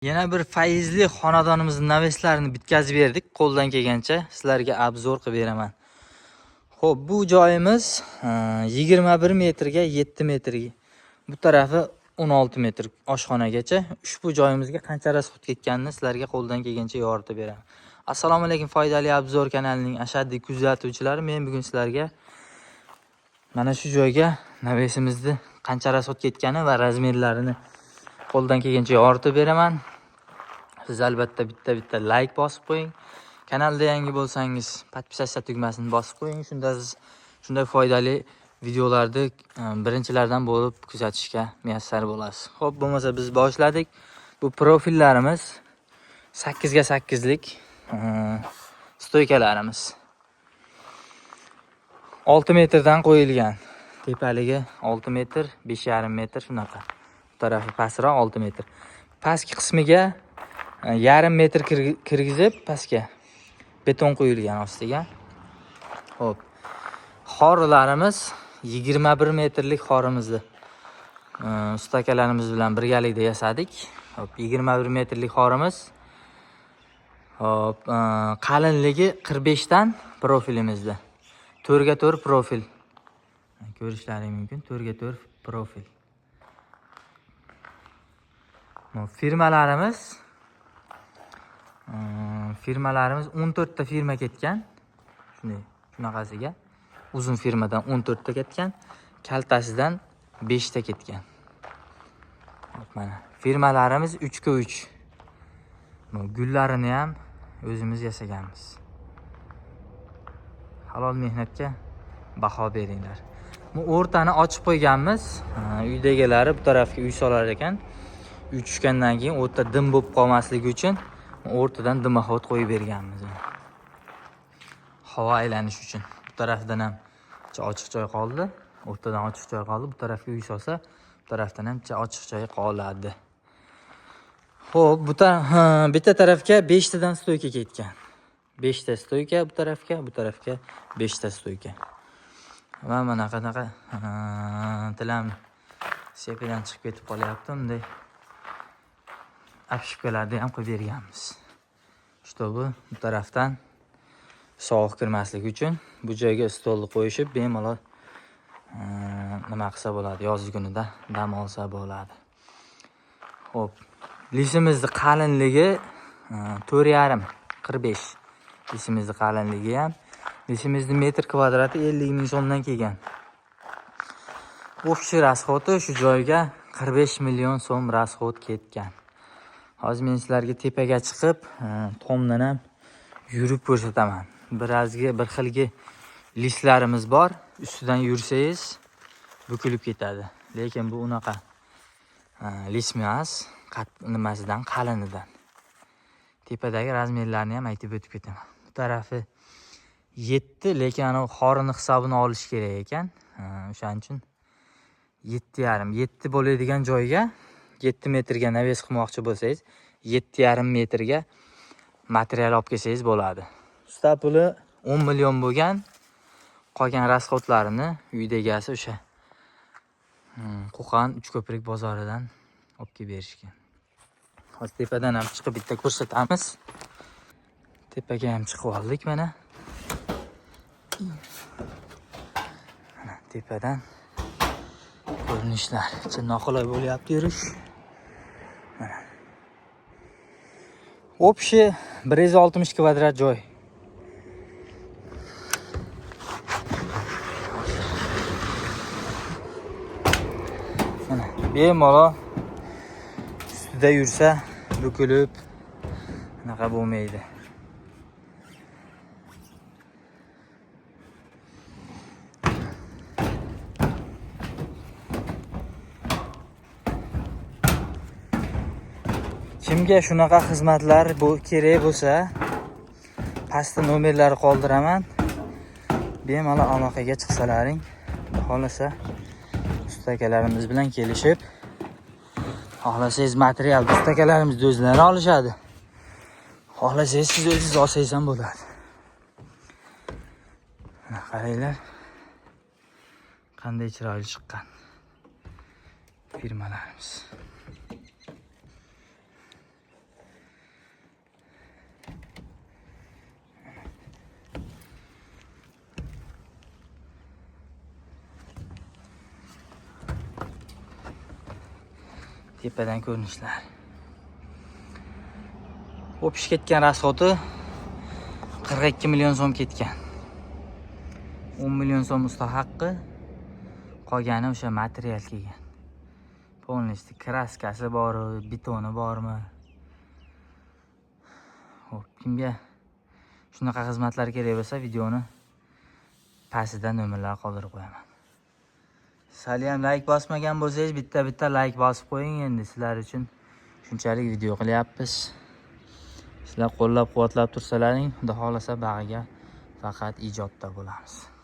Yana bir fayzli xonadonimizning naveslarini bitkazib berdik. Qo'ldan kelgancha sizlarga obzor qilib beraman. Xo'p, bu joyimiz 21 metrga 7 metrga. Bu tarafi 16 metr oshxonagacha. Ushbu joyimizga qancha rasxod ketganini sizlarga qo'ldan kelgancha yoritib beraman. Assalomu alaykum foydali obzor kanalining ashaddiy kuzatuvchilari. Men bugun sizlarga mana shu joyga navesimizni qancha rasxod ketgani va razmerlarini qo'ldan kelgancha yoritib beraman. Siz albatta bitta-bitta like bosib qo'ying. Kanalda yangi bo'lsangiz podpisatsiya tugmasini bosib qo'ying. Shunda siz shunday foydali videolarni birinchilardan bo'lib kuzatishga muyassar bo'lasiz. Xo'p, bo'lmasa biz boshladik. Bu profillarimiz 8 ga 8 lik stoykalarimiz. 6 metrdan qo'yilgan. Tepaligi 6 metr, 5,5 metr shunaqa. Bu tarafi pastroq 6 metr. Pastki qismiga yarim metr kirgizib pastga beton quyilgan ostiga. Xo'p. Xorilarimiz 21 metrlik xorimizni usta akalarimiz bilan birgalikda yasadik. Xo'p, 21 metrlik xorimiz. Xo'p, qalinligi 45 dan profilimizda. 4 ga 4 profil. Ko'rishlaring mumkin, 4 ga 4 profil. Bu firmalarimiz 14 ta firma ketgan. Shunday, shunaqasiga uzun firmadan 14 ta ketgan, kaltasidan 5 ta ketgan. Hop, mana firmalarimiz 3 ga 3. Bu gullarini ham o'zimiz yasaganmiz. Halol mehnatga baho beringlar. Bu o'rtani ochib qo'yganmiz. Uyda egalari bu tarafga uy solar ekan. Uy tushgandan keyin o'rta dim bo'lib qolmasligi uchun o'rtadan dimoxod qo'yib berganmiz. Havo aylanish uchun. Bu tarafdan ham ochiq joy qoldi, o'rtadan ochiq joy qoldi. Bu tarafga uy solsa, bu tarafdan ham ochiq joy qoladi. Xo'p, bu bitta tarafga 5 tadan stoyka ketgan. 5 ta stoyka bu tarafga, bu tarafga 5 ta stoyka. Va mana qanaqa tilam sepidan chiqib ketib qolyapti. Bunday obshipkalarni ham qo'yib berganmiz. Shtobi bu tarafdan sovuq kirmasligi uchun bu joyga stolni qo'yishib bemalol nima qilsa bo'ladi, yoz kunida dam olsa bo'ladi. Xo'p, lisimizni qalinligi 4,5, 45. Lisimizni qalinligi ham, lisimizni metr kvadrati 50 ming so'mdan kelgan. Общий rasxodi shu joyga 45 million so'm rasxod ketgan. Hozir men sizlarga tepaga chiqib, tomdan ham yurib ko'rsataman. Birazga bir xilgi listlarimiz bor, ustidan yursangiz bukilib ketadi. Lekin bu unaqa list emas, nimasidan, qalinidan. Tepadagi razmerlarni ham aytib o'tib ketaman. Bu tarafi 7, lekin ana xorini hisobini olish kerak ekan. O'shaning uchun 7,5, 7 bo'ladigan joyga 7 metrga naves qilmoqchi bo'lsangiz, 7,5 metrga material olib kelsangiz bo'ladi. Usta puli 10 million bo'lgan, qolgan rasxodlarini uyda egasi o'sha Qo'qon Uchko'prik bozoridan olib kelib berishgan. Hozir tepadan ham chiqib bitta ko'rsatamiz. Tepaga ham chiqib oldik mana. Mana tepadan ko'rinishlar. Ancha noqulay bo'lyapti yurish. Mana. Общий 160 kvadrat joy. Mana bemalol ustida yursa bukilib anaqa bo'lmaydi. Kimga shunaqa xizmatlar bu kerak bo'lsa, pastda nomerlari qoldiraman. Bemalol aloqaga chiqsalaring, xudo xohlasa usta akalarimiz bilan kelishib, xohlasangiz material usta akalarimiz o'zlari olishadi. Xohlasangiz siz o'zingiz olsangiz ham bo'ladi. Mana qaranglar, qanday chiroyli chiqqan firmalarimiz. Tepadan ko'rinishlar. Общий ketgan расход i 42 million so'm ketgan. 10 million so'm usta haqqi, qolgani o'sha material kelgan. Полностью краска si bor, betoni bormi? Xo'p, kimga shunaqa xizmatlar kerak bo'lsa, videoni pastida nomerlar qoldirib qo'yaman. Saliyam layk bosmagan bo'lsangiz, bitta bitta layk bosib qo'ying. Endi sizlar uchun shunchalik video qilyapmiz. Sizlar qo'llab quvvatlab tursalaring, xudo xohlasa, bag'iga faqat ijodda bo'lamiz.